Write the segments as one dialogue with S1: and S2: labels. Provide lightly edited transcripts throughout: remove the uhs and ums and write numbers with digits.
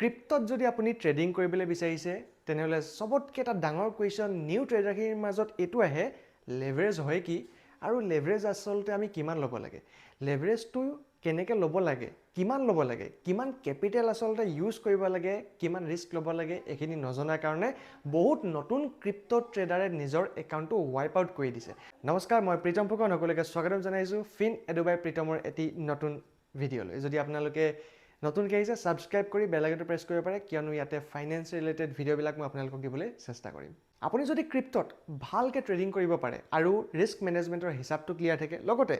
S1: ক্ৰিপ্টত যদি আপুনি ট্ৰেডিং কৰিবলৈ বিচাৰিছে, তেনেহ'লে চবতকৈ এটা ডাঙৰ কুৱেশ্যন নিউ ট্ৰেডাৰখিনিৰ মাজত এইটো আহে, লেভাৰেজ হয় কি আৰু লেভাৰেজ আচলতে আমি কিমান ল'ব লাগে, লেভাৰেজটো কেনেকৈ ল'ব লাগে, কিমান ল'ব লাগে, কিমান কেপিটেল আচলতে ইউজ কৰিব লাগে, কিমান ৰিস্ক ল'ব লাগে, এইখিনি নজনাৰ কাৰণে বহুত নতুন ক্ৰিপ্ট' ট্ৰেডাৰে নিজৰ একাউণ্টটো ৱাইপ আউট কৰি দিছে। নমস্কাৰ, মই প্ৰীতম ফুকন, সকলোকে স্বাগতম জনাইছোঁ ফিন এডুবাই প্ৰীতমৰ এটি নতুন ভিডিঅ'লৈ। যদি আপোনালোকে নতুনকৈ আহিছে, ছাবস্ক্ৰাইব কৰি বেল আইকনটো প্ৰেছ কৰিব পাৰে, কিয়নো ইয়াতে ফাইনেন্স ৰিলেটেড ভিডিঅ'বিলাক মই আপোনালোকক দিবলৈ চেষ্টা কৰিম। আপুনি যদি ক্ৰিপ্টত ভালকৈ ট্ৰেডিং কৰিব পাৰে আৰু ৰিস্ক মেনেজমেণ্টৰ হিচাপটো ক্লিয়াৰ থাকে, লগতে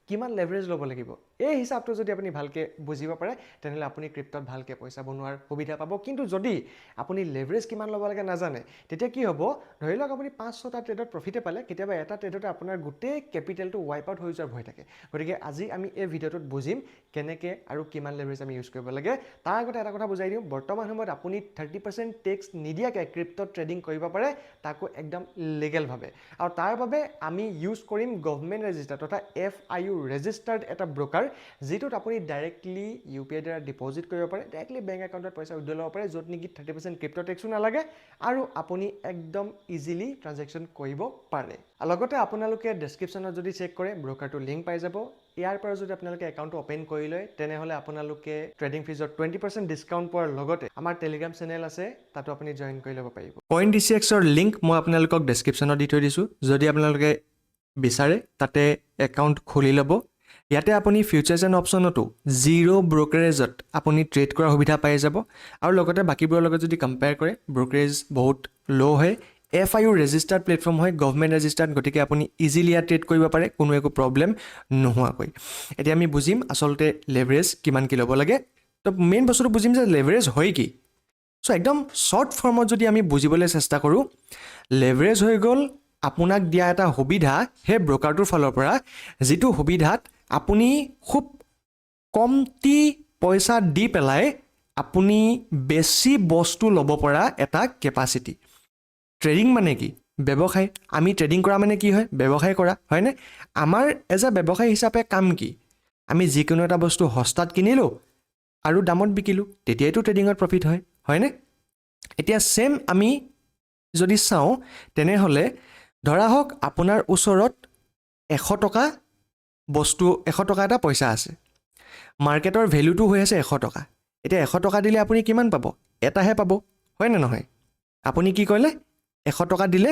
S1: কিমান লেভাৰেজ ল'ব লাগিব এই হিচাপটো যদি আপুনি ভালকৈ বুজিব পাৰে, তেনেহ'লে আপুনি ক্ৰিপ্টত ভালকৈ পইচা বনোৱাৰ সুবিধা পাব। কিন্তু যদি আপুনি লেভাৰেজ কিমান ল'ব লাগে নাজানে, তেতিয়া কি হ'ব? ধৰি লওক আপুনি পাঁচ ছটা ট্ৰেডত প্ৰফিটে পালে, কেতিয়াবা এটা ট্ৰেডতে আপোনাৰ গোটেই কেপিটেলটো ৱাইপ আউট হৈ যোৱাৰ ভয় থাকে। গতিকে আজি আমি এই ভিডিঅ'টোত বুজিম কেনেকৈ আৰু কিমান লেভাৰেজ আমি ইউজ কৰিব লাগে। তাৰ আগতে এটা কথা বুজাই দিওঁ, বৰ্তমান সময়ত আপুনি 30% টেক্স নিদিয়াকৈ ক্ৰিপ্টত ট্ৰেডিং কৰিব পাৰে, তাকো একদম লিগেলভাৱে। আৰু তাৰ বাবে আমি ইউজ কৰিম গভমেণ্ট ৰেজিষ্টাৰ তথা এফআইইউ ৰেজিষ্টাৰ্ড এটা ব্ৰ'কাৰ, যিটোত আপুনি ডাইৰেক্টলি ইউপিআই দ্বাৰা ডিপ'জিট কৰিব পাৰে, ডাইৰেক্টলি বেংক একাউণ্টত পইচা উইড্ৰ ল'ব পাৰে, য'ত নেকি 30% ক্ৰিপ্ট' টেক্সো নালাগে আৰু আপুনি একদম ইজিলি ট্ৰানজেকশ্যন কৰিব পাৰে। আৰু লগতে আপোনালোকে ডেছক্ৰিপশ্যনত যদি চেক কৰে, ব্ৰ'কাৰটোৰ লিংক পাই যাব। ইয়াৰ পৰা যদি আপোনালোকে একাউণ্টটো অ'পেন কৰি লয়, তেনেহ'লে আপোনালোকে ট্ৰেডিং ফিজত 20% ডিছকাউণ্ট পোৱাৰ লগতে আমাৰ টেলিগ্ৰাম চেনেল আছে, তাতো আপুনি জইন কৰি ল'ব পাৰিব। কইন ডিচিএক্সৰ লিংক মই আপোনালোকক ডেছক্ৰিপশ্যনত দি থৈ দিছোঁ। যদি আপোনালোকে বিচাৰে, তাতে একাউণ্ট খুলি ল'ব। ইয়াতে আপুনি ফিউচাৰ্ছ এণ্ড অপশ্যনতো জিৰ' ব্ৰ'কাৰেজত আপুনি ট্ৰেড কৰাৰ সুবিধা পাই যাব। আৰু লগতে বাকীবোৰৰ লগত যদি কম্পেয়াৰ কৰে, ব্ৰ'কাৰেজ বহুত ল' হয়। এফআইইউ ৰেজিষ্টাৰ্ড প্লেটফৰ্ম হয়, গভমেণ্ট ৰেজিষ্টাৰ্ড, গতিকে আপুনি ইজিলি ইয়াত ট্ৰেড কৰিব পাৰে কোনো একো প্ৰব্লেম নোহোৱাকৈ। এতিয়া আমি বুজিম আচলতে লেভাৰেজ কিমান কি ল'ব লাগে। তো মেইন বস্তুটো বুজিম যে লেভাৰেজ হয় কি। চ' একদম শ্বৰ্ট ফৰ্মত যদি আমি বুজিবলৈ চেষ্টা কৰোঁ, লেভাৰেজ হৈ গ'ল আপোনাক দিয়া এটা সুবিধা সেই ব্ৰ'কাৰটোৰ ফালৰ পৰা, যিটো সুবিধাত আপুনি খুব কমটি পইচা দি পেলাই আপুনি বেছি বস্তু ল'ব পৰা এটা কেপাচিটি। ট্ৰেডিং মানে কি? ব্যৱসায়। আমি ট্ৰেডিং কৰা মানে কি হয়? ব্যৱসায় কৰা, হয়নে? আমাৰ এজ এ ব্যৱসায়ী হিচাপে কাম কি? আমি যিকোনো এটা বস্তু সস্তাত কিনিলোঁ আৰু দামত বিকিলোঁ, তেতিয়াইতো ট্ৰেডিঙত প্ৰফিট হয়, হয়নে? এতিয়া ছেম আমি যদি চাওঁ, তেনেহ'লে ধৰা হওক আপোনাৰ ওচৰত 100 টকা বস্তু, 100 টকা এটা পইচা আছে, মাৰ্কেটৰ ভেলুটো হৈ আছে 100 টকা। এতিয়া 100 টকা দিলে আপুনি কিমান পাব? এটাহে পাব, হয়নে নহয়? আপুনি কি কৰিলে? 100 টকা দিলে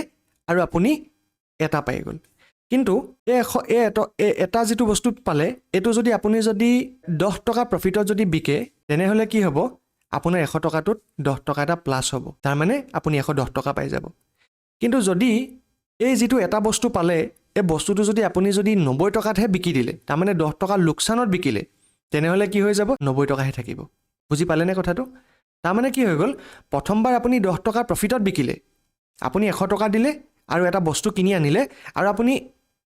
S1: আৰু আপুনি এটা পাই গ'ল। কিন্তু এই এশ এই এটা এই এটা যিটো বস্তু পালে, এইটো যদি আপুনি যদি 10 টকা প্ৰফিটত যদি বিকে, তেনেহ'লে কি হ'ব? আপোনাৰ 100 টকাটোত 10 টকা এটা প্লাছ হ'ব, তাৰমানে আপুনি 110 টকা পাই যাব। কিন্তু যদি এই যিটো এটা বস্তু পালে, এই বস্তুটো যদি আপুনি যদি 90 টকাতহে বিকি দিলে, তাৰমানে 10 টকা লোকচানত বিকিলে, তেনেহ'লে কি হৈ যাব? 90 টকাহে থাকিব। বুজি পালেনে কথাটো? তাৰমানে কি হৈ গ'ল? প্ৰথমবাৰ আপুনি 10 টকা প্ৰফিটত বিকিলে। আপুনি 100 টকা দিলে আৰু এটা বস্তু কিনি আনিলে আৰু আপুনি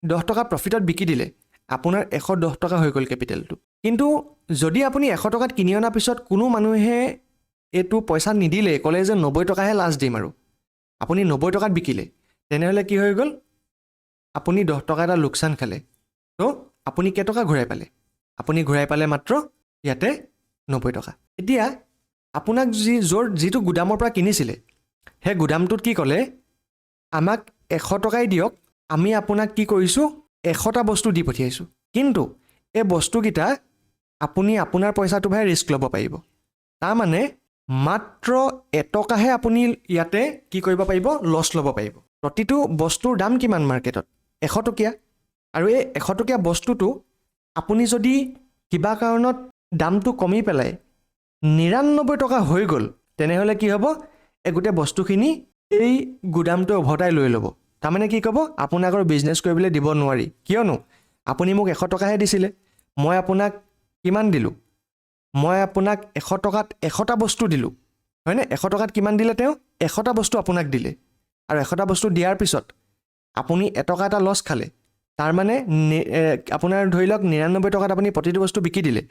S1: 10 টকা প্ৰফিটত বিকি দিলে, আপোনাৰ 110 টকা হৈ গ'ল কেপিটেলটো। কিন্তু যদি আপুনি 100 টকাত কিনি অনাৰ পিছত কোনো মানুহে এইটো পইচা নিদিলে, ক'লে যে 90 টকাহে লাষ্ট দিম আৰু আপুনি 90 টকাত বিকিলে, তেনেহ'লে কি হৈ গ'ল? আপুনি 10 টকা এটা লোকচান খালে। ত' আপুনি কেইটকা ঘূৰাই পালে? আপুনি ঘূৰাই পালে মাত্ৰ ইয়াতে 90 টকা। এতিয়া আপোনাক যি য'ৰ যিটো গুদামৰ পৰা কিনিছিলে, সেই গুদামটোত কি ক'লে? আমাক 100 টকাই দিয়ক, আমি আপোনাক কি কৰিছোঁ, 100টা বস্তু দি পঠিয়াইছোঁ, কিন্তু এই বস্তুকেইটা আপুনি আপোনাৰ পইচাটোহে ৰিস্ক ল'ব পাৰিব। তাৰমানে মাত্ৰ 1 টকাহে আপুনি ইয়াতে কি কৰিব পাৰিব? লছ ল'ব পাৰিব। প্ৰতিটো বস্তুৰ দাম কিমান মাৰ্কেটত? 100 টকীয়া। আৰু এই 100 টকীয়া বস্তুটো আপুনি যদি কিবা কাৰণত দামটো কমি পেলাই 99 টকা হৈ গ'ল, তেনেহ'লে কি হ'ব? এই গোটেই বস্তুখিনি এই গুদামটোৱে উভতাই লৈ ল'ব। তাৰমানে কি ক'ব? আপোনাক আৰু বিজনেছ কৰিবলৈ দিব নোৱাৰি, কিয়নো আপুনি মোক 100 টকাহে দিছিলে, মই আপোনাক কিমান দিলোঁ? মই আপোনাক 100 টকাত 100টা বস্তু দিলোঁ, হয়নে? 100 টকাত কিমান দিলে তেওঁ? 100টা বস্তু আপোনাক দিলে। আৰু 100টা বস্তু দিয়াৰ পিছত আপুনি 1 টকা এটা লছ খালে। তাৰমানে আপোনাৰ ধৰি লওক 99 টকাত আপুনি প্ৰতিটো বস্তু বিকি দিলে।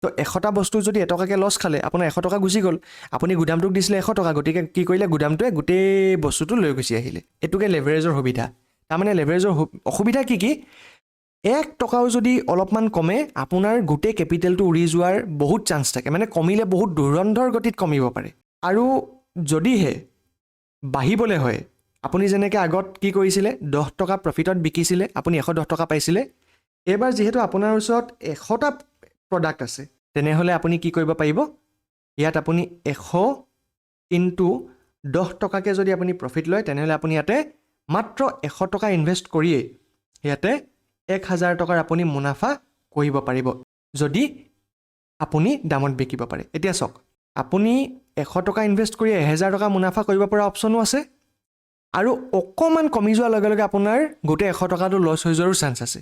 S1: তো 100টা বস্তু যদি 1 টকাকৈ লছ খালে, আপোনাৰ 100 টকা গুচি গ'ল। আপুনি গুদামটোক দিছিলে 100 টকা, গতিকে কি কৰিলে গুদামটোৱে? গোটেই বস্তুটো লৈ গুচি আহিলে। এইটোকে লেভাৰেজৰ সুবিধা। তাৰমানে লেভাৰেজৰ অসুবিধা কি কি? 1 টকাও যদি অলপমান কমে, আপোনাৰ গোটেই কেপিটেলটো উৰি যোৱাৰ বহুত চান্স থাকে। মানে কমিলে বহুত ধুৰন্ধৰ গতিত কমিব পাৰে। আৰু যদিহে বাঢ়িবলৈ হয়, আপুনি যেনেকৈ আগত কি কৰিছিলে, 10 টকা প্ৰফিটত বিকিছিলে, আপুনি 110 টকা পাইছিলে। এইবাৰ যিহেতু আপোনাৰ ওচৰত 100টা প্ৰডাক্ট আছে, তেনেহ'লে আপুনি কি কৰিব পাৰিব? ইয়াত আপুনি 100 ইনটু 10 টকাকৈ যদি আপুনি প্ৰফিট লয়, তেনেহ'লে আপুনি ইয়াতে মাত্ৰ 100 টকা ইনভেষ্ট কৰিয়েই ইয়াতে 1000 টকাৰ আপুনি মুনাফা কৰিব পাৰিব, যদি আপুনি দামত বিকিব পাৰে। এতিয়া চাওক, আপুনি 100 টকা ইনভেষ্ট কৰি 1000 টকা মুনাফা কৰিব পৰা অপশ্যনো আছে আৰু অকণমান কমি যোৱাৰ লগে লগে আপোনাৰ গোটেই 100 টকাটো লছ হৈ যোৱাৰো চান্স আছে।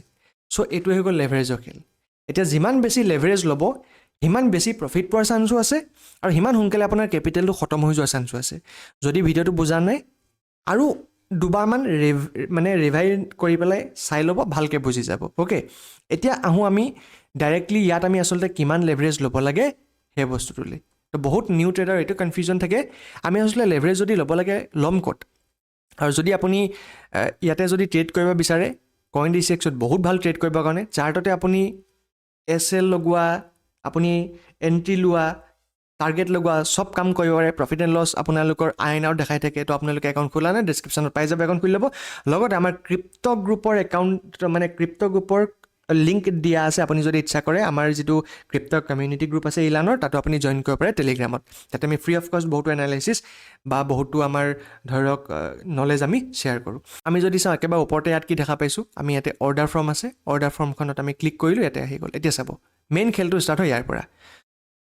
S1: চ' এইটোৱে হৈ গ'ল লেভাৰেজৰ খেল। এতিয়া যিমান বেছি লেভাৰেজ ল'ব, সিমান বেছি প্ৰফিট পোৱাৰ চান্সো আছে আৰু সিমান সোনকালে আপোনাৰ কেপিটেলটো খতম হৈ যোৱাৰ চান্সো আছে। যদি ভিডিঅ'টো বুজা নাই, আৰু দুবাৰমান মানে ৰিভাইণ্ড কৰি পেলাই চাই ল'ব, ভালকৈ বুজি যাব। অ'কে, এতিয়া আহোঁ আমি ডাইৰেক্টলি ইয়াত আমি আচলতে কিমান লেভাৰেজ ল'ব লাগে সেই বস্তুটোলৈ। তো বহুত নিউ ট্ৰেডাৰ এইটো কনফিউজন থাকে, আমি আচলতে লেভাৰেজ যদি ল'ব লাগে ল'ম ক'ত? আৰু যদি আপুনি ইয়াতে যদি ট্ৰেড কৰিব বিচাৰে, কইন ডি চি এক্সত বহুত ভাল ট্ৰেড কৰিবৰ কাৰণে। চাৰ্টতে আপুনি এছ এল লগোৱা, আপুনি এণ্ট্ৰি লোৱা, টাৰ্গেট লগোৱা, চব কাম কৰিব পাৰে। প্ৰফিট এণ্ড লছ আপোনালোকৰ আইন আৰু দেখাই থাকে। তো আপোনালোকে একাউণ্ট খোলা নাই, ডিছক্ৰিপশ্যনত পাই যাব, একাউণ্ট খুলি ল'ব। লগতে আমাৰ ক্ৰিপ্ট' গ্ৰুপৰ একাউণ্ট, মানে ক্ৰিপ্ট' গ্ৰুপৰ লিংক দিয়া আছে। আপুনি যদি ইচ্ছা কৰে, আমাৰ যিটো ক্ৰিপ্ট' কমিউনিটি গ্ৰুপ আছে ইলানৰ, তাতো আপুনি জইন কৰিব পাৰে টেলিগ্ৰামত। তাতে আমি ফ্ৰী অফ কষ্ট বহুতো এনালাইচিছ বা বহুতো আমাৰ ধৰক নলেজ আমি শ্বেয়াৰ কৰোঁ। আমি যদি চাওঁ, একেবাৰে ওপৰতে ইয়াত কি দেখা পাইছোঁ আমি? ইয়াতে অৰ্ডাৰ ফৰ্ম আছে। অৰ্ডাৰ ফৰ্মখনত আমি ক্লিক কৰিলোঁ, ইয়াতে আহি গ'ল। এতিয়া চাব, মেইন খেলটো ষ্টাৰ্ট হয় ইয়াৰ পৰা।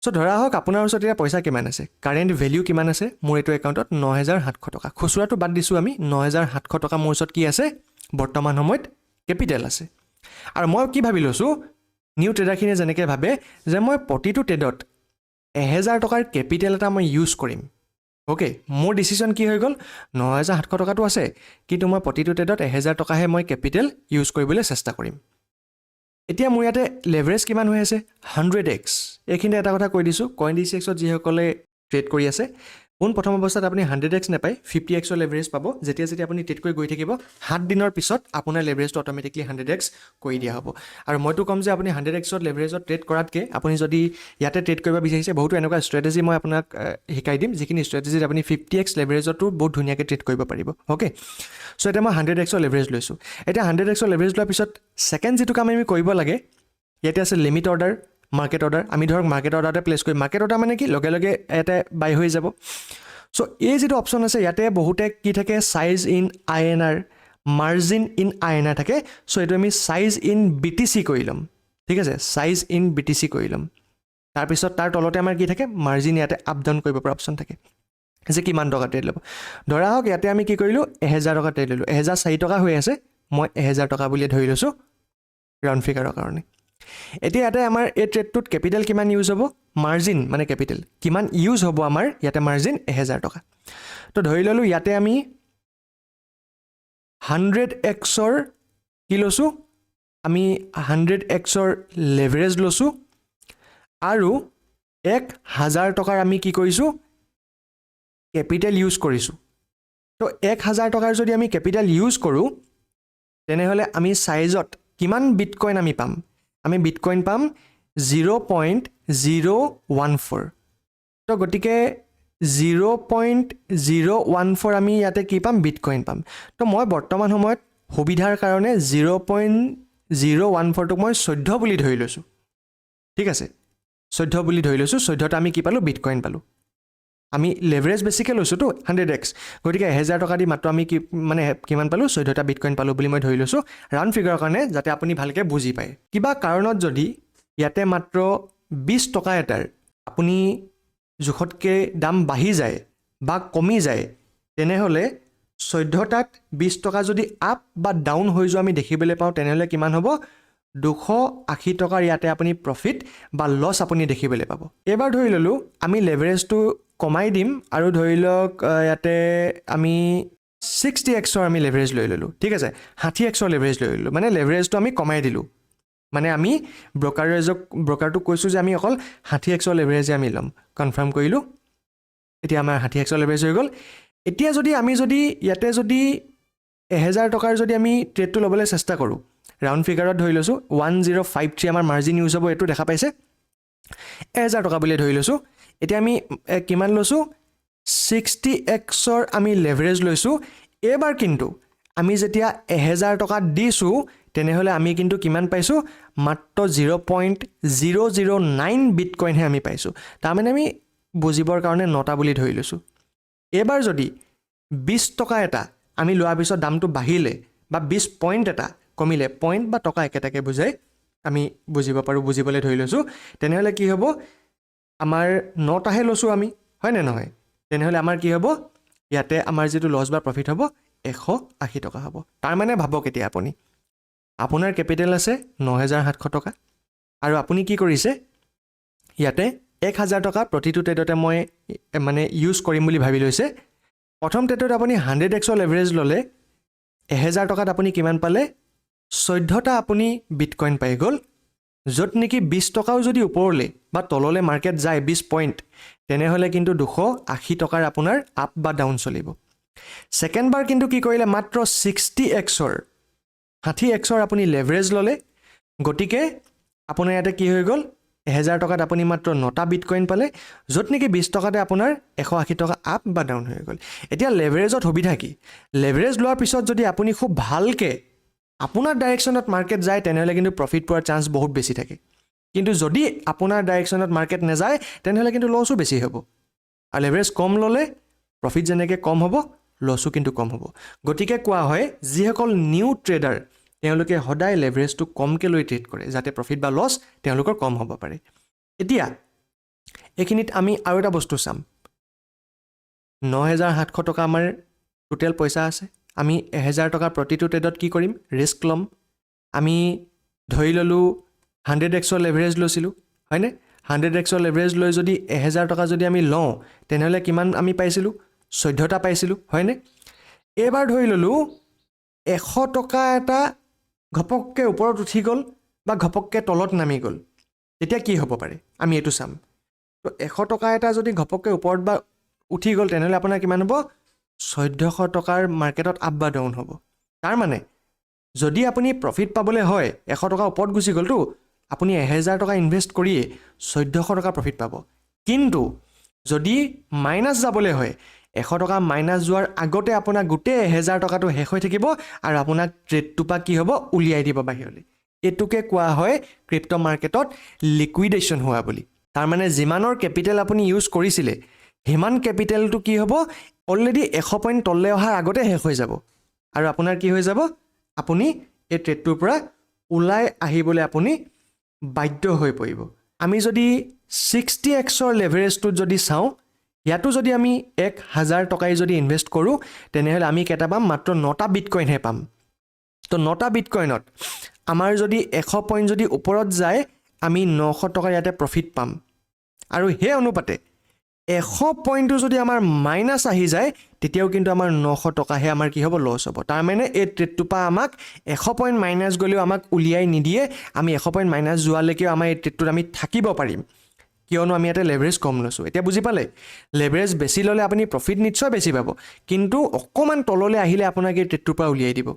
S1: চ' ধৰা হওক আপোনাৰ ওচৰত এতিয়া পইচা কিমান আছে, কাৰেণ্ট ভেলিউ কিমান আছে? মোৰ এইটো একাউণ্টত 9700 টকা। খুচুৰাটো বাদ দিছোঁ আমি। 9700 টকা মোৰ ওচৰত কি আছে বৰ্তমান সময়ত? কেপিটেল আছে। আৰু মই কি ভাবি লৈছোঁ? নিউ ট্ৰেডাৰখিনিয়ে যেনেকৈ ভাবে যে মই প্ৰতিটো ট্ৰেডত 1000 টকাৰ কেপিটেল এটা মই ইউজ কৰিম। অ'কে, মোৰ ডিচিশ্যন কি হৈ গ'ল? 9700 টকাটো আছে, কিন্তু মই প্ৰতিটো ট্ৰেডত 1000 টকাহে মই কেপিটেল ইউজ কৰিবলৈ চেষ্টা কৰিম। এতিয়া মোৰ ইয়াতে লেভাৰেজ কিমান হৈ আছে? 100 এক্স। এইখিনিতে এটা কথা কৈ দিছোঁ, কইন ডি চি এক্সত যিসকলে ট্ৰেড কৰি আছে, পোন প্ৰথম অৱস্থাত আপুনি 100 এক্স নাপায়, 50 এক্সৰ লেভাৰেজ পাব। যেতিয়া যেতিয়া আপুনি ট্ৰেড কৰি গৈ থাকিব, 7 দিনৰ পিছত আপোনাৰ লেভাৰেজটো অট'মেটিকলি 100 এক্স কৰি দিয়া হ'ব। আৰু মইতো ক'ম যে আপুনি 100 এক্সত লেভাৰেজত ট্ৰেড কৰাতকৈ আপুনি যদি ইয়াতে ট্ৰেড কৰিব বিচাৰিছে, বহুতো এনেকুৱা ষ্ট্ৰেটেজি মই আপোনাক শিকাই দিম, যিখিনি ষ্ট্ৰেটেজিত আপুনি 50 এক্স লেভাৰেজতো বহুত ধুনীয়াকৈ ট্ৰেড কৰিব পাৰিব। অ'কে, চ' এতিয়া মই 100 এক্সৰ লেভাৰেজ লৈছোঁ। এতিয়া 100 এক্সৰ লেভাৰেজ লোৱাৰ পিছত ছেকেণ্ড যিটো কাম আমি কৰিব লাগে, ইয়াতে আছে লিমিট অৰ্ডাৰ, মাৰ্কেট অৰ্ডাৰ। আমি ধৰক মাৰ্কেট অৰ্ডাৰতে প্লেচ কৰিম। মাৰ্কেট অৰ্ডাৰ মানে কি? লগে লগে ইয়াতে বাই হৈ যাব। চ' এই যিটো অপশ্যন আছে, ইয়াতে বহুতে কি থাকে, size in INR, margin in INR থাকে। চ' এইটো আমি চাইজ ইন বিটিচি কৰি ল'ম। ঠিক আছে, চাইজ ইন বিটিচি কৰি ল'ম। তাৰপিছত তাৰ তলতে আমাৰ কি থাকে? মাৰ্জিন। ইয়াতে আপ ডাউন কৰিব পৰা অপশ্যন থাকে যে কিমান টকা ট্ৰেড ল'ব। ধৰা হওক ইয়াতে আমি কি কৰিলোঁ? 1000 টকা ট্ৰেড ল'লোঁ। 1004 টকা হৈ আছে, মই 1000 টকা বুলিয়ে ধৰি লৈছোঁ ৰাউণ্ড ফিগাৰৰ কাৰণে। এতিয়া ইয়াতে আমাৰ এই ট্ৰেডটোত কেপিটেল কিমান ইউজ হ'ব? মাৰ্জিন মানে কেপিটেল কিমান ইউজ হ'ব আমাৰ ইয়াতে? মাৰ্জিন 1000 টকা। তো ধৰি ল'লোঁ ইয়াতে আমি 100 এক্সৰ কি লৈছোঁ? আমি 100 এক্সৰ লেভাৰেজ লৈছোঁ আৰু 1000 টকাৰ আমি কি কৰিছোঁ? কেপিটেল ইউজ কৰিছোঁ। তো 1000 টকাৰ যদি আমি কেপিটেল ইউজ কৰোঁ, তেনেহ'লে আমি চাইজত কিমান বিটকইন আমি পাম? আমি বিটকইন পাম 0.014। তো গতিকে 0.014 আমি ইয়াতে কি পাম? বিটকইন পাম। তো মই বৰ্তমান সময়ত সুবিধাৰ কাৰণে 0.014টোক মই 14 বুলি ধৰি লৈছোঁ। ঠিক আছে, 14 বুলি ধৰি লৈছোঁ। 14টা আমি কি পালোঁ? বিটকইন পালোঁ। আমি লেভাৰেজ বেছিকৈ লৈছোঁতো, 100 এক্স। গতিকে 1000 টকা দি মাত্ৰ আমি কি মানে কিমান পালোঁ? 14টা বিটকইন পালোঁ বুলি মই ধৰি লৈছোঁ ৰাউণ্ড ফিগাৰৰ কাৰণে, যাতে আপুনি ভালকৈ বুজি পায়। কিবা কাৰণত যদি ইয়াতে মাত্ৰ 20 টকা এটাৰ আপুনি জোখতকৈ দাম বাঢ়ি যায় বা কমি যায়, তেনেহ'লে 14টাত 20 টকা যদি আপ বা ডাউন হৈ যোৱা আমি দেখিবলৈ পাওঁ, তেনেহ'লে কিমান হ'ব? 280 টকাৰ ইয়াতে আপুনি প্ৰফিট বা লছ আপুনি দেখিবলৈ পাব। এইবাৰ ধৰি ল'লোঁ আমি লেভাৰেজটো কমাই দিম আৰু ধৰি লওক ইয়াতে আমি 60 এক্সৰ আমি লেভাৰেজ লৈ ল'লোঁ। ঠিক আছে, 60 এক্সৰ লেভাৰেজ লৈ ল'লোঁ, মানে লেভাৰেজটো আমি কমাই দিলোঁ। মানে আমি ব্ৰ'কাৰটোক কৈছোঁ যে আমি অকল 60 এক্সৰ লেভাৰেজে আমি ল'ম। কনফাৰ্ম কৰিলোঁ। এতিয়া আমাৰ 60 এক্সৰ লেভাৰেজ হৈ গ'ল। এতিয়া যদি আমি যদি ইয়াতে যদি 1000 টকাৰ যদি আমি ট্ৰেডটো ল'বলৈ চেষ্টা কৰোঁ ৰাউণ্ড ফিগাৰত ধৰি লৈছোঁ, 1053 আমাৰ মাৰ্জিন ইউজ হ'ব। এইটো দেখা পাইছে, 1000 টকা বুলিয়ে ধৰি লৈছোঁ। এতিয়া আমি কিমান লৈছোঁ? 60 এক্সৰ আমি লেভাৰেজ লৈছোঁ। এইবাৰ কিন্তু আমি যেতিয়া 1000 টকা দিছোঁ, তেনেহ'লে আমি কিন্তু কিমান পাইছোঁ? মাত্ৰ 0.009 বিটকইনহে আমি পাইছোঁ। তাৰমানে আমি বুজিবৰ কাৰণে নটা বুলি ধৰি লৈছোঁ। এইবাৰ যদি 20 টকা এটা আমি লোৱাৰ পিছত দামটো বাঢ়িলে বা 20 পইণ্ট এটা কমিলে, পইণ্ট বা টকা একেটাকে বুজাই, আমি বুজিব পাৰোঁ, বুজিবলৈ ধৰি লৈছোঁ, তেনেহ'লে কি হ'ব? আমাৰ নটাহে লৈছোঁ আমি, হয়নে নহয়? তেনেহ'লে আমাৰ কি হ'ব? ইয়াতে আমাৰ যিটো লছ বা প্ৰফিট হ'ব, 180 টকা হ'ব। তাৰমানে ভাবক এতিয়া আপুনি, আপোনাৰ কেপিটেল আছে 9700 টকা আৰু আপুনি কি কৰিছে? ইয়াতে 1000 টকা প্ৰতিটো ট্ৰেডতে মই মানে ইউজ কৰিম বুলি ভাবি লৈছে। প্ৰথম ট্ৰেডত আপুনি 100 এক্সৰ লেভাৰেজ ল'লে। 1000 টকাত আপুনি কিমান পালে? 14টা আপুনি বিটকইন পাই গ'ল, য'ত নেকি 20 টকাও যদি ওপৰলৈ বা তললৈ মাৰ্কেট যায়, 20 পইণ্ট, তেনেহ'লে কিন্তু 280 টকাৰ আপোনাৰ আপ বা ডাউন চলিব। ছেকেণ্ড বাৰ কিন্তু কি কৰিলে? মাত্ৰ 60 এক্সৰ, 60 এক্সৰ আপুনি লেভাৰেজ ল'লে। গতিকে আপোনাৰ ইয়াতে কি হৈ গ'ল? 1000 টকাত আপুনি মাত্ৰ নটা বিটকইন পালে, য'ত নেকি 20 টকাতে আপোনাৰ 180 টকা আপ বা ডাউন হৈ গ'ল। এতিয়া লেভাৰেজত সুবিধা কি? লেভাৰেজ লোৱাৰ পিছত যদি আপুনি খুব ভালকৈ আপোনাৰ ডাইৰেকশ্যনত মাৰ্কেট যায়, তেনেহ'লে কিন্তু প্ৰফিট পোৱাৰ চান্স বহুত বেছি থাকে। কিন্তু যদি আপোনাৰ ডাইৰেকশ্যনত মাৰ্কেট নাযায়, তেনেহ'লে কিন্তু লছো বেছি হ'ব। আৰু লেভাৰেজ কম ল'লে প্ৰফিট যেনেকৈ কম হ'ব, লছো কিন্তু কম হ'ব। গতিকে কোৱা হয়, যিসকল নিউ ট্ৰেডাৰ, তেওঁলোকে সদায় লেভাৰেজটো কমকৈ লৈ ট্ৰেড কৰে, যাতে প্ৰফিট বা লছ তেওঁলোকৰ কম হ'ব পাৰে। এতিয়া এইখিনিত আমি আৰু এটা বস্তু চাম। 9700 টকা আমাৰ টোটেল পইচা আছে। আমি 1000 টকা প্ৰতিটো ট্ৰেডত কি কৰিম? ৰিস্ক ল'ম। আমি ধৰি ল'লোঁ 100 এক্সৰ লেভাৰেজ লৈছিলোঁ, হয়নে? 100 এক্সৰ লেভাৰেজ লৈ যদি 1000 টকা যদি আমি লওঁ, তেনেহ'লে কিমান আমি পাইছিলোঁ? 14টা পাইছিলোঁ, হয়নে? এইবাৰ ধৰি ল'লোঁ 100 টকা এটা ঘপককৈ ওপৰত উঠি গ'ল বা ঘপককৈ তলত নামি গ'ল, তেতিয়া কি হ'ব পাৰে আমি এইটো চাম। তো 100 টকা এটা যদি ঘপককৈ ওপৰত বা উঠি গ'ল, তেনেহ'লে আপোনাৰ কিমান হ'ব? 1400 টকাৰ মাৰ্কেটত আপ বা ডাউন হ'ব। তাৰমানে যদি আপুনি প্ৰফিট পাবলৈ হয়, 100 টকা ওপৰত গুচি গ'লতো, আপুনি 1000 টকা ইনভেষ্ট কৰিয়ে 1400 টকা প্ৰফিট পাব। কিন্তু যদি মাইনাছ যাবলৈ হয়, 100 টকা মাইনাছ যোৱাৰ আগতে আপোনাৰ গোটেই 1000 টকাটো শেষ হৈ থাকিব আৰু আপোনাক ট্ৰেডটোৰ পৰা কি হ'ব? উলিয়াই দিব বাহিৰলৈ। এইটোকে কোৱা হয় ক্ৰিপ্ট' মাৰ্কেটত লিকুইডেশ্যন হোৱা বুলি। তাৰমানে যিমানৰ কেপিটেল আপুনি ইউজ কৰিছিলে, সিমান কেপিটেলটো কি হ'ব? অলৰেডি 100 পইণ্ট তললৈ অহাৰ আগতে শেষ হৈ যাব আৰু আপোনাৰ কি হৈ যাব? আপুনি এই ট্ৰেডটোৰ পৰা ওলাই আহিবলৈ আপুনি বাধ্য হৈ পৰিব। আমি যদি 60 এক্সৰ লেভাৰেজটোত যদি চাওঁ, ইয়াতো যদি আমি 1000 টকাই যদি ইনভেষ্ট কৰোঁ, তেনেহ'লে আমি কেইটা পাম? মাত্ৰ নটা বিটকইনহে পাম। তো নটা বিটকইনত আমাৰ যদি 100 পইণ্ট যদি ওপৰত যায়, আমি 900 টকা ইয়াতে প্ৰফিট পাম। আৰু সেই অনুপাতে 100 পইণ্টটো যদি আমাৰ মাইনাছ আহি যায়, তেতিয়াও কিন্তু আমাৰ 900 টকাহে আমাৰ কি হ'ব? লছ হ'ব। তাৰমানে এই ট্ৰেডটোৰ পৰা আমাক 100 পইণ্ট মাইনাছ গ'লেও আমাক উলিয়াই নিদিয়ে। আমি 100 পইণ্ট মাইনাছ যোৱালৈকেও আমাৰ এই ট্ৰেডটোত আমি থাকিব পাৰিম, কিয়নো আমি ইয়াতে লেভাৰেজ কম লৈছোঁ। এতিয়া বুজি পালে? লেভাৰেজ বেছি ল'লে আপুনি প্ৰফিট নিশ্চয় বেছি পাব, কিন্তু অকণমান তললৈ আহিলে আপোনাক এই ট্ৰেডটোৰ পৰা উলিয়াই দিব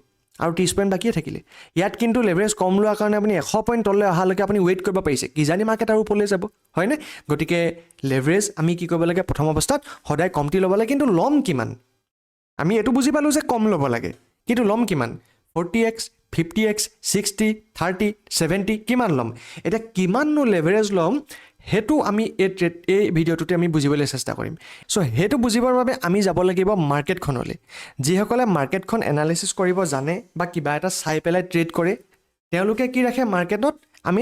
S1: আৰু 30 পইণ্ট বাকীয়ে থাকিলে। ইয়াত কিন্তু লেভাৰেজ কম লোৱাৰ কাৰণে আপুনি 100 পইণ্ট তললৈ অহালৈকে আপুনি ৱেইট কৰিব পাৰিছে, কিজানি মাৰ্কেট আৰু ওপৰলৈ যাব, হয়নে? গতিকে লেভাৰেজ আমি কি কৰিব লাগে? প্ৰথম অৱস্থাত সদায় কমটি ল'ব লাগে। কিন্তু ল'ম কিমান? আমি এইটো বুজি পালোঁ যে কম ল'ব লাগে, কিন্তু ল'ম কিমান? 40 x, 50 x, 60, 30, 70, কিমান ল'ম? এতিয়া কিমাননো লেভাৰেজ ল'ম, সেইটো আমি এই ভিডিঅ'টোতে আমি বুজিবলৈ চেষ্টা কৰিম। চ' সেইটো বুজিবৰ বাবে আমি যাব লাগিব মাৰ্কেটখনলৈ। যিসকলে মাৰ্কেটখন এনালিচিছ কৰিব জানে বা কিবা এটা চাই পেলাই ট্ৰেড কৰে, তেওঁলোকে কি ৰাখে মাৰ্কেটত? আমি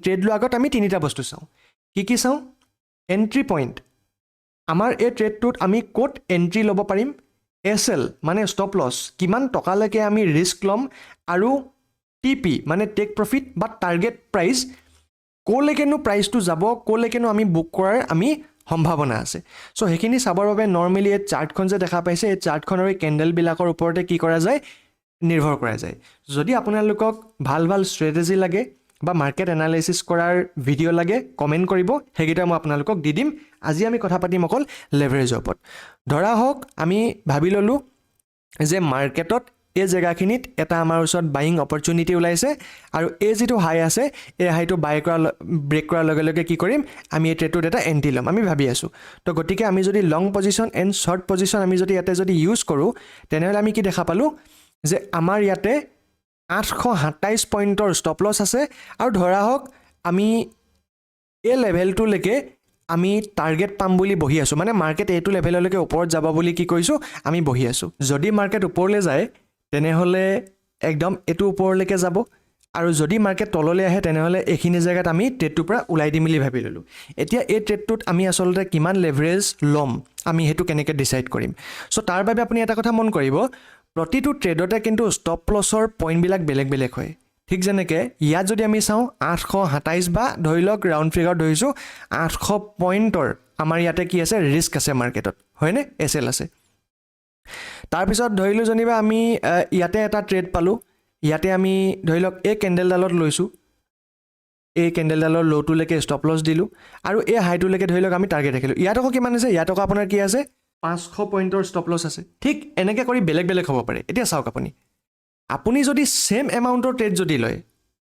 S1: ট্ৰেড লোৱাৰ আগত আমি তিনিটা বস্তু চাওঁ। কি কি চাওঁ? এণ্ট্ৰি পইণ্ট, আমাৰ এই ট্ৰেডটোত আমি ক'ত এণ্ট্ৰি ল'ব পাৰিম, এছ এল মানে ষ্টপ লছ, কিমান টকালৈকে আমি ৰিস্ক ল'ম, আৰু টি পি মানে টেক প্ৰফিট বা টাৰ্গেট প্ৰাইচ, ক'লৈকেনো প্ৰাইচটো যাব, ক'লৈকেনো আমি বুক কৰাৰ আমি সম্ভাৱনা আছে। চ' সেইখিনি চাবৰ বাবে নৰ্মেলি এই চাৰ্টখন যে দেখা পাইছে, এই চাৰ্টখনৰ এই কেণ্ডেলবিলাকৰ ওপৰতে কি কৰা যায়? নিৰ্ভৰ কৰা যায়। যদি আপোনালোকক ভাল ভাল ষ্ট্ৰেটেজি লাগে বা মাৰ্কেট এনালাইচিছ কৰাৰ ভিডিঅ' লাগে, কমেণ্ট কৰিব, সেইকেইটা মই আপোনালোকক দি দিম। আজি আমি কথা পাতিম অকল লেভাৰেজৰ ওপৰত। ধৰা হওক আমি ভাবি ল'লোঁ যে মাৰ্কেটত এই জেগাখিনিত এটা আমাৰ ওচৰত বাইং অপৰচুনিটি ওলাইছে আৰু এই যিটো হাই আছে, এই হাইটো বাই কৰা, ব্ৰেক কৰাৰ লগে লগে কি কৰিম আমি? এই ট্ৰেডটোত এটা এণ্ট্ৰি ল'ম আমি ভাবি আছোঁ। তো গতিকে আমি যদি লং পজিশ্যন এণ্ড শ্বৰ্ট পজিশ্যন আমি যদি ইয়াতে যদি ইউজ কৰোঁ, তেনেহ'লে আমি কি দেখা পালোঁ যে আমাৰ ইয়াতে 827 পইণ্টৰ ষ্টপ লছ আছে আৰু ধৰা হওক আমি এই লেভেলটোলৈকে আমি টাৰ্গেট পাম বুলি বহি আছোঁ। মানে মাৰ্কেট এইটো লেভেললৈকে ওপৰত যাব বুলি কি কৰিছোঁ আমি? বহি আছোঁ। যদি মাৰ্কেট ওপৰলৈ যায়, তেনেহ'লে একদম এইটো ওপৰলৈকে যাব আৰু যদি মাৰ্কেট তললৈ আহে, তেনেহ'লে এইখিনি জেগাত আমি ট্ৰেডটোৰ পৰা ওলাই দিম বুলি ভাবি ল'লোঁ। এতিয়া এই ট্ৰেডটোত আমি আচলতে কিমান লেভাৰেজ ল'ম, আমি সেইটো কেনেকৈ ডিচাইড কৰিম? চ' তাৰ বাবে আপুনি এটা কথা মন কৰিব, প্ৰতিটো ট্ৰেডতে কিন্তু ষ্টপ লছৰ পইণ্টবিলাক বেলেগ বেলেগ হয়। ঠিক যেনেকৈ ইয়াত যদি আমি চাওঁ, 827 বা ধৰি লওক ৰাউণ্ড ফিগাৰ ধৰিছোঁ, 800 পইণ্টৰ আমাৰ ইয়াতে কি আছে? ৰিস্ক আছে মাৰ্কেটত, হয়নে? এছ এল আছে। তাৰপিছত ধৰিলোঁ যেনিবা আমি ইয়াতে এটা ট্ৰেড পালোঁ। ইয়াতে আমি ধৰি লওক এই কেণ্ডেলডালত লৈছোঁ, এই কেণ্ডেলডালৰ ল'টোলৈকে ষ্টপ লছ দিলোঁ আৰু এই হাইটোলৈকে ধৰি লওক আমি টাৰ্গেট ৰাখিলোঁ। ইয়াত আকৌ কিমান আছে? ইয়াত আকৌ আপোনাৰ কি আছে? 500 পইণ্টৰ ষ্টপ লছ আছে। ঠিক এনেকৈ কৰি বেলেগ বেলেগ হ'ব পাৰে। এতিয়া চাওক আপুনি, আপুনি যদি ছেইম এমাউণ্টৰ ট্ৰেড যদি লয়,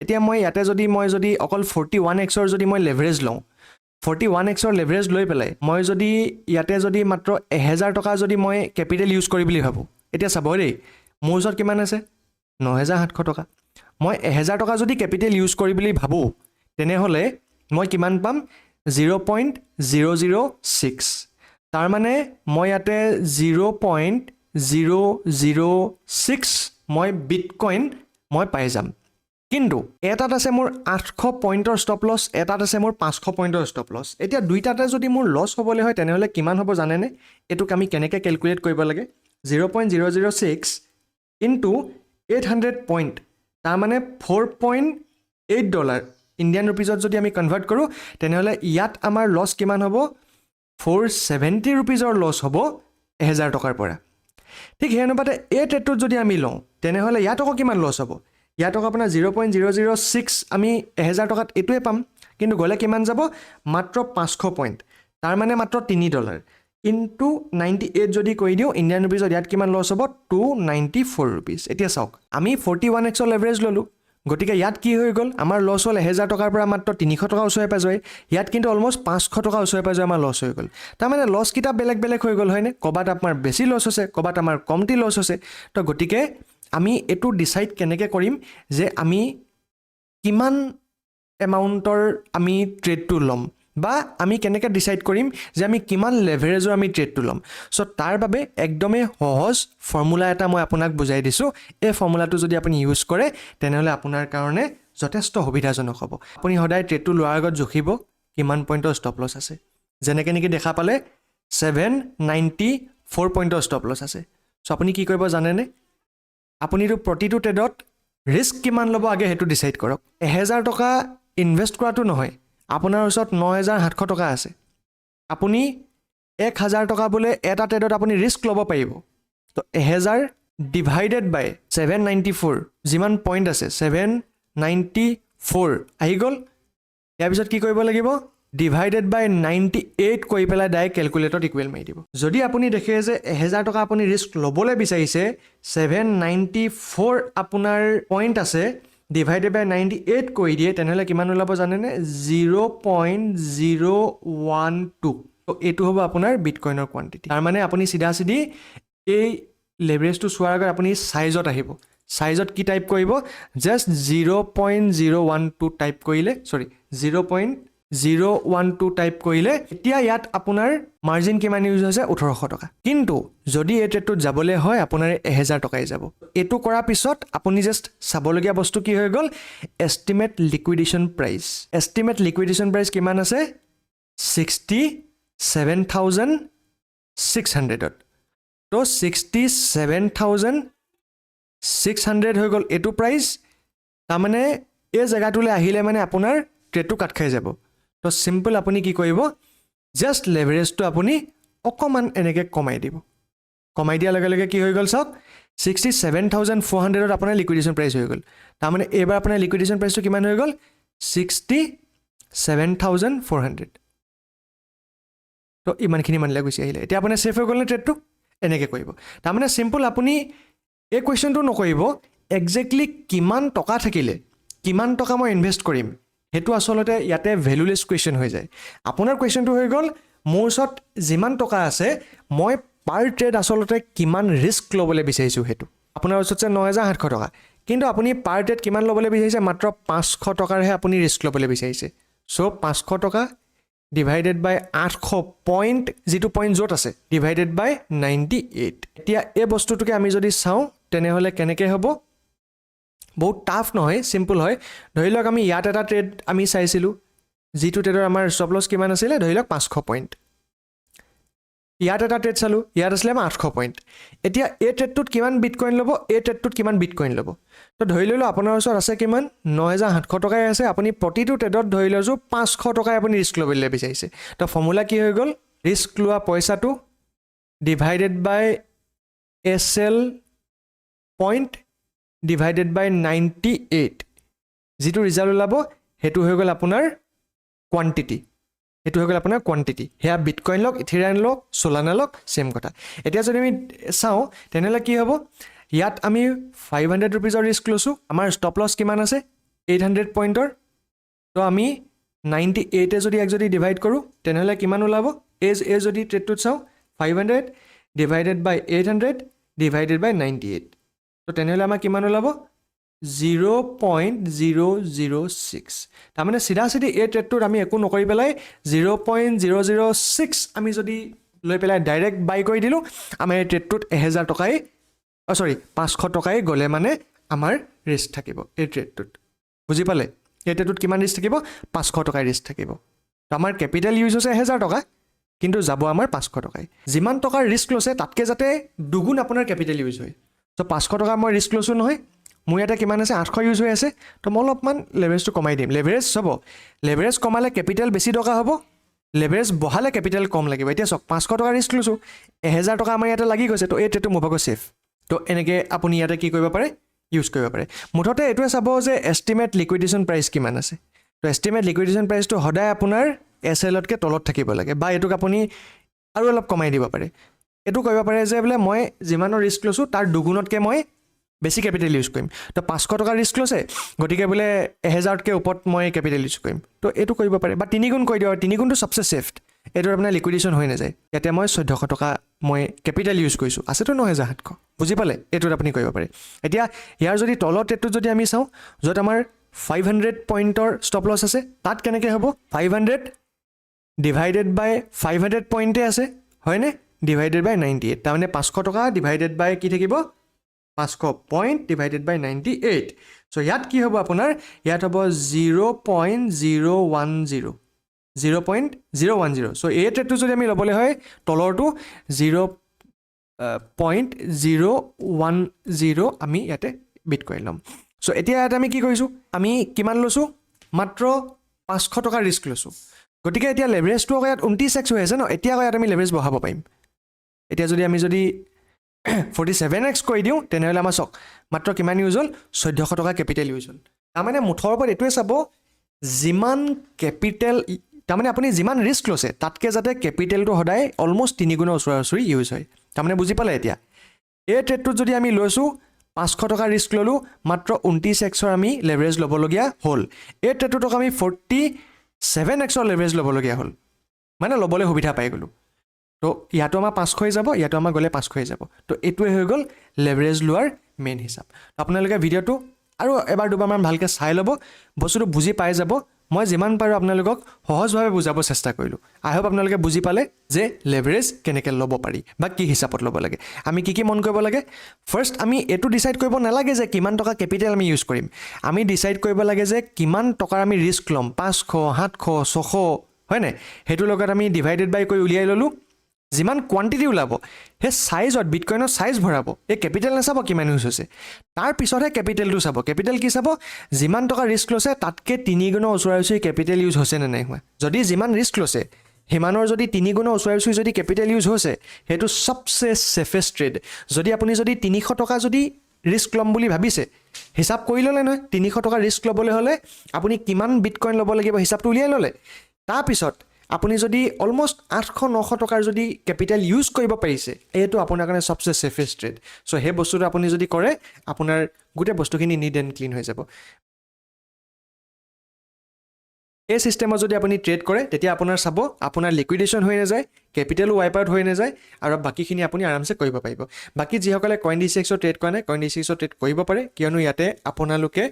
S1: এতিয়া মই ইয়াতে যদি মই যদি অকল 41 এক্সৰ যদি মই লেভাৰেজ লওঁ, 41 এক্সৰ লেভাৰেজ লৈ পেলাই মই যদি ইয়াতে যদি মাত্ৰ 1000 টকা যদি মই কেপিটেল ইউজ কৰি বুলি ভাবোঁ, এতিয়া চাব দেই, মোৰ ওচৰত কিমান আছে? 9700 টকা। মই 1000 টকা যদি কেপিটেল ইউজ কৰি বুলি ভাবোঁ, তেনেহ'লে মই কিমান পাম? 0.006। তাৰমানে মই ইয়াতে 0.006 মই বিটকইন মই পাই যাম। কিন্তু এটাত আছে মোৰ 800 পইণ্টৰ ষ্টপ লছ, এটাত আছে মোৰ 500 পইণ্টৰ ষ্টপ লছ। এতিয়া দুইটাতে যদি মোৰ লছ হ'বলৈ হয়, তেনেহ'লে কিমান হ'ব জানেনে? এইটোক আমি কেনেকৈ কেলকুলেট কৰিব লাগে? 0.006 into 800 point, তাৰমানে 4.8 ডলাৰ। ইণ্ডিয়ান ৰুপিজত যদি আমি কনভাৰ্ট কৰোঁ, তেনেহ'লে ইয়াত আমাৰ লছ কিমান হ'ব? 470 ৰুপিজৰ লছ হ'ব 1000 টকাৰ পৰা। ঠিক সেই অনুপাতে এই ট্ৰেডটোত যদি আমি লওঁ, তেনেহ'লে ইয়াত আকৌ কিমান লছ হ'ব? ইয়াত আকৌ আপোনাৰ 0.006 আমি 1000 টকাত এইটোৱে পাম, কিন্তু গ'লে কিমান যাব? মাত্ৰ 500 পইণ্ট, তাৰমানে মাত্ৰ 3 ডলাৰ। ইনটু 98 যদি কৰি দিওঁ, ইণ্ডিয়ান ৰুপিজত ইয়াত কিমান লছ হ'ব? 294 ৰুপিজ। এতিয়া চাওক, আমি 41 এক্সৰ লেভাৰেজ ল'লোঁ, গতিকে ইয়াত কি হৈ গ'ল? আমাৰ লছ হ'ল 1000 টকাৰ পৰা মাত্ৰ 300 টকা ওচৰে পাজৰে। ইয়াত কিন্তু অলমষ্ট 500 টকা ওচৰে পাজৰে আমাৰ লছ হৈ গ'ল। তাৰমানে লছকেইটা বেলেগ বেলেগ হৈ গ'ল, হয়নে? ক'ৰবাত আমাৰ বেছি লছ হৈছে, ক'ৰবাত আমাৰ কমটি লছ হৈছে। তো গতিকে আমি এইটো ডিচাইড কেনেকৈ কৰিম যে আমি কিমান এমাউণ্টৰ আমি ট্ৰেডটো ল'ম বা আমি কেনেকৈ ডিচাইড কৰিম যে আমি কিমান লেভাৰেজৰ আমি ট্ৰেডটো ল'ম? চ' তাৰ বাবে একদমেই সহজ ফৰ্মুলা এটা মই আপোনাক বুজাই দিছোঁ। এই ফৰ্মুলাটো যদি আপুনি ইউজ কৰে, তেনেহ'লে আপোনাৰ কাৰণে যথেষ্ট সুবিধাজনক হ'ব। আপুনি সদায় ট্ৰেডটো লোৱাৰ আগত জুখিব কিমান পইণ্টৰ ষ্টপ লছ আছে। যেনেকৈ নেকি দেখা পালে 794 পইণ্টৰ ষ্টপ লছ আছে। চ' আপুনি কি কৰিব জানেনে? আপুনিতো প্ৰতিটো ট্ৰেডত ৰিস্ক কিমান ল'ব আগে সেইটো ডিচাইড কৰক। 1000 টকা ইনভেষ্ট কৰাটো নহয়, আপোনাৰ ওচৰত 9700 টকা আছে, আপুনি 1000 টকা বোলে এটা ট্ৰেডত আপুনি ৰিস্ক ল'ব পাৰিব। তো 1000 ডিভাইডেড বাই 794, যিমান পইণ্ট আছে, 794 আহি গ'ল। ইয়াৰ পিছত কি কৰিব লাগিব? ডিভাইডেড বাই 98 কৰি পেলাই ডাইৰেক্ট কেলকুলেটৰত ইকুৱেল মাৰি দিব। যদি আপুনি দেখে যে 1000 টকা আপুনি ৰিস্ক ল'বলৈ বিচাৰিছে, 794 আপোনাৰ পইণ্ট আছে, ডিভাইডেড বাই 98 কৰি দিয়ে, তেনেহ'লে কিমান ওলাব জানেনে? 0.012। এইটো হ'ব আপোনাৰ বিটকইনৰ কোৱান্টিটি। তাৰমানে আপুনি চিধা চিধি এই লেভাৰেজটো চোৱাৰ আগত আপুনি চাইজত আহিব। চাইজত কি টাইপ কৰিব? Just 0.012 type কৰিলে, চৰি, 0.012 টাইপ কৰিলে এতিয়া ইয়াত আপোনাৰ মাৰ্জিন কিমান ইউজ হৈছে? 1800 টকা। কিন্তু যদি এই ট্ৰেডটোত যাবলৈ হয়, আপোনাৰ 1000 টকাই যাব। এইটো কৰাৰ পিছত আপুনি জাষ্ট চাবলগীয়া বস্তু কি হৈ গ'ল? Estimate liquidation price. Estimate liquidation price কিমান আছে? 67,600ত। তো 67,600 হৈ গ'ল এইটো প্ৰাইচ। তাৰমানে এই জেগাটোলৈ আহিলে মানে আপোনাৰ ট্ৰেডটো কাট খাই যাব। তো চিম্পল, আপুনি কি কৰিব? জাষ্ট লেভাৰেজটো আপুনি অকণমান এনেকৈ কমাই দিব। কমাই দিয়াৰ লগে লগে কি হৈ গ'ল চাওক, 67,400ত আপোনাৰ লিকুইডেশ্যন প্ৰাইচ হৈ গ'ল। তাৰমানে এইবাৰ আপোনাৰ লিকুইডেশ্যন প্ৰাইচটো কিমান হৈ গ'ল? 67,400। তো ইমানখিনি মানিলে গুচি আহিলে। এতিয়া আপোনাৰ ছেফ হৈ গ'ল নে ট্ৰেডটো? এনেকৈ কৰিব। তাৰমানে চিম্পল, আপুনি এই কুৱেশ্যনটো নকৰিব, একজেক্টলি কিমান টকা থাকিলে কিমান টকা মই ইনভেষ্ট কৰিম, সেইটো আচলতে ইয়াতে ভেলুলেছ কুৱেশ্যন হৈ যায়। আপোনাৰ কুৱেশ্যনটো হৈ গ'ল, মোৰ ওচৰত যিমান টকা আছে, মই পাৰ ট্ৰেড আচলতে কিমান ৰিস্ক ল'বলৈ বিচাৰিছোঁ সেইটো। আপোনাৰ ওচৰত আছে 9700 টকা, কিন্তু আপুনি পাৰ ট্ৰেড কিমান ল'বলৈ বিচাৰিছে? মাত্ৰ 500 টকাৰহে আপুনি ৰিস্ক ল'বলৈ বিচাৰিছে। চ' 500 টকা ডিভাইডেড বাই 800 পইণ্ট, যিটো পইণ্ট য'ত আছে, ডিভাইডেড বাই 98। এতিয়া এই বস্তুটোকে আমি যদি চাওঁ, তেনেহ'লে কেনেকৈ হ'ব? বহুত টাফ নহয়, চিম্পল হয়। ধৰি লওক আমি ইয়াত এটা ট্ৰেড আমি চাইছিলোঁ, যিটো ট্ৰেডৰ আমাৰ ষ্টপ লছ কিমান আছিলে? ধৰি লওক 500 পইণ্ট। ইয়াত এটা ট্ৰেড চালোঁ, ইয়াত আছিলে আমাৰ 800 পইণ্ট। এতিয়া এই ট্ৰেডটোত কিমান বিটকইন ল'ব, এই ট্ৰেডটোত কিমান বিটকইন ল'ব? তো ধৰি ল'লোঁ আপোনাৰ ওচৰত আছে কিমান? 9700 টকাই আছে। আপুনি প্ৰতিটো ট্ৰেডত ধৰি লৈছোঁ 500 টকাই আপুনি ৰিস্ক ল'বলৈ বিচাৰিছে। তো ফৰ্মুলা কি হৈ গ'ল? ৰিস্ক লোৱা পইচাটো divided by SL point divided by 98। যিটো ৰিজাল্ট ওলাব, সেইটো হৈ গ'ল আপোনাৰ কোৱান্টিটি। সেইটো হৈ গ'ল আপোনাৰ কোৱান্টিটি। সেয়া বিটকইন লওক, ইথেৰিয়াম লওক, চোলানা লওক, ছেইম কথা। এতিয়া যদি আমি চাওঁ, তেনেহ'লে কি হ'ব? ইয়াত আমি 500 ৰুপিজৰ ৰিস্ক লৈছোঁ। আমাৰ ষ্টপ লছ কিমান আছে? 800 পইণ্টৰ। তো আমি 98-এ যদি ইয়াক যদি ডিভাইড কৰোঁ, তেনেহ'লে কিমান ওলাব? এই যদি ট্ৰেডটোত চাওঁ, 500 divided by 800 divided by 98। তো তেনেহ'লে আমাৰ কিমান ওলাব? 0.006। তাৰমানে চিধা চিধি এই ট্ৰেডটোত আমি একো নকৰি পেলাই 0.006 আমি যদি লৈ পেলাই ডাইৰেক্ট বাই কৰি দিলোঁ, আমাৰ এই ট্ৰেডটোত 1000 টকাই, অ' চৰি, 500 টকাই গ'লে মানে আমাৰ ৰিস্ক থাকিব এই ট্ৰেডটোত। বুজি পালে? এই ট্ৰেডটোত কিমান ৰিস্ক থাকিব? 500 টকাই ৰিস্ক থাকিব। তো আমাৰ কেপিটেল ইউজ হৈছে 1000 টকা, কিন্তু যাব আমাৰ 500 টকাই। যিমান টকাৰ ৰিস্ক লৈছে, তাতকৈ যাতে দুগুণ আপোনাৰ কেপিটেল ইউজ হয়। ত' 500 টকা মই ৰিস্ক লৈছোঁ নহয়, মোৰ ইয়াতে কিমান আছে? 800 ইউজ হৈ আছে। তো মই অলপমান লেভাৰেজটো কমাই দিম। লেভাৰেজ চাব, লেভাৰেজ কমালে কেপিটেল বেছি দৰকাৰ হ'ব, লেভাৰেজ বঢ়ালে কেপিটেল কম লাগিব। এতিয়া চাওক, 500 টকা ৰিস্ক লৈছোঁ, 1000 টকা আমাৰ ইয়াতে লাগি গৈছে। তো এই ট্ৰেডটো মোৰ ভাগৰ ছেফ। তো এনেকৈ আপুনি ইয়াতে কি কৰিব পাৰে? ইউজ কৰিব পাৰে। মুঠতে এইটোৱে চাব যে এষ্টিমেট লিকুইডেশ্যন প্ৰাইচ কিমান আছে। তো এষ্টিমেট লিকুইডেশ্যন প্ৰাইচটো সদায় আপোনাৰ এছ এলতকৈ তলত থাকিব লাগে, বা এইটোক আপুনি আৰু অলপ কমাই দিব পাৰে। এইটো কৰিব পাৰে যে বোলে মই যিমানৰ ৰিস্ক লৈছোঁ, তাৰ দুগুণতকৈ মই বেছি কেপিটেল ইউজ কৰিম। তো 500 টকা ৰিস্ক লৈছে, গতিকে বোলে 1000তকৈ ওপৰত মই কেপিটেল ইউজ কৰিম। তো এইটো কৰিব পাৰে, বা তিনিগুণ কৰি দিব। তিনিগুণটো চবচে ছেফ, এইটো আপোনাৰ লিকুইডেশ্যন হৈ নাযায়। ইয়াতে মই 1400 টকা মই কেপিটেল ইউজ কৰিছোঁ, আছেতো 9700। বুজি পালে? এইটোত আপুনি কৰিব পাৰে। এতিয়া ইয়াৰ যদি তলৰ ট্ৰেডটোত যদি আমি চাওঁ, য'ত আমাৰ 500 পইণ্টৰ ষ্টপ লছ আছে, তাত কেনেকৈ হ'ব? 500 ডিভাইডেড বাই 500 পইণ্টে আছে, হয়নে? ডিভাইডেড বাই 98। তাৰমানে 500 টকা ডিভাইডেড বাই কি থাকিব? 500 পইণ্ট ডিভাইডেড বাই 98। চ' ইয়াত কি হ'ব আপোনাৰ? ইয়াত হ'ব 0.010, 0.010। চ' এই ট্ৰেডটো যদি আমি ল'বলৈ হয়, তলৰটো 0.010 আমি ইয়াতে বিটকইন ল'ম। চ' এতিয়া ইয়াতে আমি কি কৰিছোঁ? আমি কিমান লৈছোঁ? মাত্ৰ 500 টকাৰ ৰিস্ক লৈছোঁ। গতিকে এতিয়া লেভাৰেজটো আকৌ ইয়াত 29 এক্স হৈ আছে ন। এতিয়া আকৌ ইয়াত আমি লেভাৰেজ বঢ়াব পাৰিম। এতিয়া যদি আমি যদি 47 এক্স কৰি দিওঁ, তেনেহ'লে আমাৰ চাওক মাত্ৰ কিমান ইউজ হ'ল? 1400 টকা কেপিটেল ইউজ হ'ল। তাৰমানে মুঠৰ ওপৰত এইটোৱে চাব, যিমান কেপিটেল, তাৰমানে আপুনি যিমান ৰিস্ক লৈছে, তাতকৈ যাতে কেপিটেলটো সদায় অলমষ্ট তিনিগুণৰ ওচৰা ওচৰি ইউজ হয়। তাৰমানে বুজি পালে? এতিয়া এই ট্ৰেডটোত যদি আমি লৈছোঁ, 500 টকা ৰিস্ক ল'লোঁ, মাত্ৰ 29 এক্সৰ আমি লেভাৰেজ ল'বলগীয়া হ'ল। এই ট্ৰেডটোত আমি 47 এক্সৰ লেভাৰেজ ল'বলগীয়া হ'ল, মানে ল'বলৈ সুবিধা পাই গ'লোঁ। তো ইয়াতো আমাৰ 500ই যাব, ইয়াতো আমাৰ গ'লে 500ই যাব। তো এইটোৱে হৈ গ'ল লেভাৰেজ লোৱাৰ মেইন হিচাপ। আপোনালোকে ভিডিঅ'টো আৰু এবাৰ দুবাৰমান ভালকৈ চাই ল'ব, বস্তুটো বুজি পাই যাব। মই যিমান পাৰোঁ আপোনালোকক সহজভাৱে বুজাব চেষ্টা কৰিলোঁ। আই হোপ আপোনালোকে বুজি পালে যে লেভাৰেজ কেনেকৈ ল'ব পাৰি বা কি হিচাপত ল'ব লাগে, আমি কি কি মন কৰিব লাগে। ফাৰ্ষ্ট আমি এইটো ডিচাইড কৰিব নালাগে যে কিমান টকা কেপিটেল আমি ইউজ কৰিম। আমি ডিচাইড কৰিব লাগে যে কিমান টকাৰ আমি ৰিস্ক ল'ম, 500, 700, 600, হয়নে? সেইটোৰ লগত আমি ডিভাইডেড বাই কৰি উলিয়াই ল'লোঁ। যিমান কোৱাণ্টিটি ওলাব, সেই চাইজত বিটকইনৰ চাইজ ভৰাব। এই কেপিটেল নাচাব কিমান ইউজ হৈছে, তাৰপিছতহে কেপিটেলটো চাব। কেপিটেল কি চাব? যিমান টকা ৰিস্ক লৈছে, তাতকৈ তিনিগুণৰ ওচৰা ওচৰি কেপিটেল ইউজ হৈছে নে নাই হোৱা। যদি যিমান ৰিস্ক লৈছে, সিমানৰ যদি তিনিগুণৰ ওচৰা ওচৰি যদি কেপিটেল ইউজ হৈছে, সেইটো চবচে ছেফেষ্ট ট্ৰেড। যদি আপুনি যদি 300 টকা যদি ৰিস্ক ল'ম বুলি ভাবিছে, হিচাপ কৰি ল'লে নহয়, 300 টকা ৰিস্ক ল'বলৈ হ'লে আপুনি কিমান বিটকইন ল'ব লাগিব হিচাপটো উলিয়াই ল'লে, তাৰপিছত আপুনি যদি অলমষ্ট 800-900 টকাৰ যদি কেপিটেল ইউজ কৰিব পাৰিছে, এইটো আপোনাৰ কাৰণে চবচে ছেফেষ্ট ট্ৰেড। চ' সেই বস্তুটো আপুনি যদি কৰে, আপোনাৰ গোটেই বস্তুখিনি নিট এণ্ড ক্লিন হৈ যাব। এই চিষ্টেমত যদি আপুনি ট্ৰেড কৰে, তেতিয়া আপোনাৰ চাব আপোনাৰ লিকুইডেশ্যন হৈ নাযায়, কেপিটেলো ৱাইপ আউট হৈ নাযায় আৰু বাকীখিনি আপুনি আৰামছে কৰিব পাৰিব। বাকী যিসকলে কইন ডি চি এক্সত ট্ৰেড কৰা নাই, কইন ডি চি এক্সত ট্ৰেড কৰিব পাৰে, কিয়নো ইয়াতে আপোনালোকে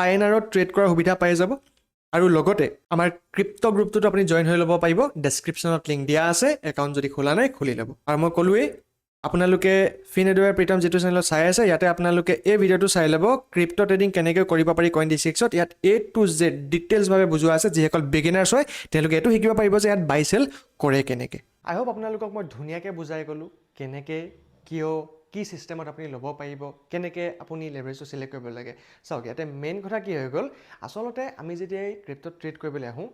S1: আইএনআৰত ট্ৰেড কৰাৰ সুবিধা পাই যাব। আৰু লগতে আমাৰ ক্ৰিপ্ট' গ্ৰুপটোতো আপুনি জইন হৈ ল'ব পাৰিব। ডেছক্ৰিপশ্যনত লিংক দিয়া আছে। একাউণ্ট যদি খোলা নাই, খুলি ল'ব। আৰু মই ক'লোৱেই, আপোনালোকে ফিন এডুৱেৰ প্ৰীতম যিটো চেনেলত চাই আছে, ইয়াতে আপোনালোকে এই ভিডিঅ'টো চাই ল'ব, ক্ৰিপ্ট' ট্ৰেডিং কেনেকৈ কৰিব পাৰি কইন ডি চি এক্সত। ইয়াত এ টু জেড ডিটেইলছভাৱে বুজোৱা আছে। যিসকল বিগিনাৰ্ছ হয়, তেওঁলোকে এইটো শিকিব পাৰিব যে ইয়াত বাই চেল কৰে কেনেকৈ। আই হোপ আপোনালোকক মই ধুনীয়াকৈ বুজাই ক'লোঁ কেনেকৈ, কিয়, কি চিষ্টেমত আপুনি ল'ব পাৰিব, কেনেকৈ আপুনি লেভাৰেজটো চিলেক্ট কৰিব লাগে। চাওক, ইয়াতে মেইন কথা কি হৈ গ'ল? আচলতে আমি যেতিয়া এই ক্ৰিপ্ট'ত ট্ৰেড কৰিবলৈ আহোঁ,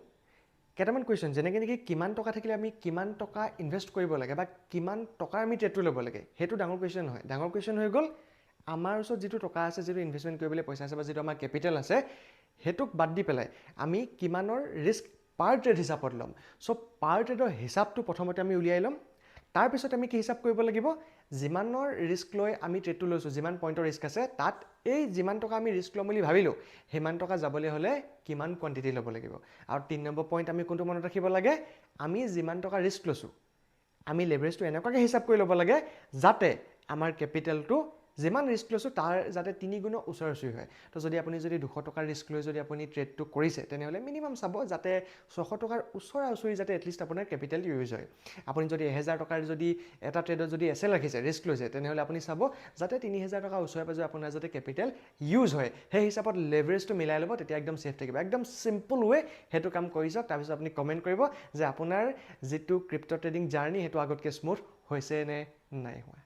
S1: কেইটামান কুৱেশ্যন, যেনেকৈ নেকি কিমান টকা থাকিলে আমি কিমান টকা ইনভেষ্ট কৰিব লাগে বা কিমান টকাৰ আমি ট্ৰেডটো ল'ব লাগে, সেইটো ডাঙৰ কুৱেশ্যন নহয়। ডাঙৰ কুৱেশ্যন হৈ গ'ল, আমাৰ ওচৰত যিটো টকা আছে, যিটো ইনভেষ্টমেণ্ট কৰিবলৈ পইচা আছে বা যিটো আমাৰ কেপিটেল আছে, সেইটোক বাদ দি পেলাই আমি কিমানৰ ৰিস্ক পাৰ ট্ৰেড হিচাপত ল'ম। চ' পাৰ ট্ৰেডৰ হিচাপটো প্ৰথমতে আমি উলিয়াই ল'ম। তাৰপিছত আমি কি হিচাপ কৰিব লাগিব? যিমানৰ ৰিস্ক লৈ আমি ট্ৰেডটো লৈছোঁ, যিমান পইণ্টৰ ৰিস্ক আছে, তাত এই যিমান টকা আমি ৰিস্ক ল'ম বুলি ভাবিলোঁ, সিমান টকা যাবলৈ হ'লে কিমান কোৱাণ্টিটি ল'ব লাগিব। আৰু 3 নম্বৰ পইণ্ট আমি কোনটো মনত ৰাখিব লাগে? আমি যিমান টকা ৰিস্ক লৈছোঁ, আমি লেভাৰেজটো এনেকুৱাকৈ হিচাপ কৰি ল'ব লাগে যাতে আমাৰ কেপিটেলটো যিমান ৰিস্ক লৈছোঁ, তাৰ যাতে 3 গুণৰ ওচৰা ওচৰি হয়। তো যদি আপুনি যদি 200 টকাৰ ৰিস্ক লৈ যদি আপুনি ট্ৰেডটো কৰিছে, তেনেহ'লে মিনিমাম চাব যাতে 600 টকাৰ ওচৰা ওচৰি যাতে এটলিষ্ট আপোনাৰ কেপিটেল ইউজ হয়। আপুনি যদি 1000 টকাৰ যদি এটা ট্ৰেডত যদি এছ এল ৰাখিছে, ৰিস্ক লৈছে, তেনেহ'লে আপুনি চাব যাতে 3000 টকা ওচৰে পাজৰে আপোনাৰ যাতে কেপিটেল ইউজ হয়। সেই হিচাপত লেভাৰেজটো মিলাই ল'ব, তেতিয়া একদম ছেফ থাকিব। একদম চিম্পল ৱে। সেইটো কাম কৰি চাওক। তাৰপিছত আপুনি কমেণ্ট কৰিব যে আপোনাৰ যিটো ক্ৰিপ্ট' ট্ৰেডিং জাৰ্ণি, সেইটো আগতকৈ স্মুথ হৈছে নে নাই হোৱা।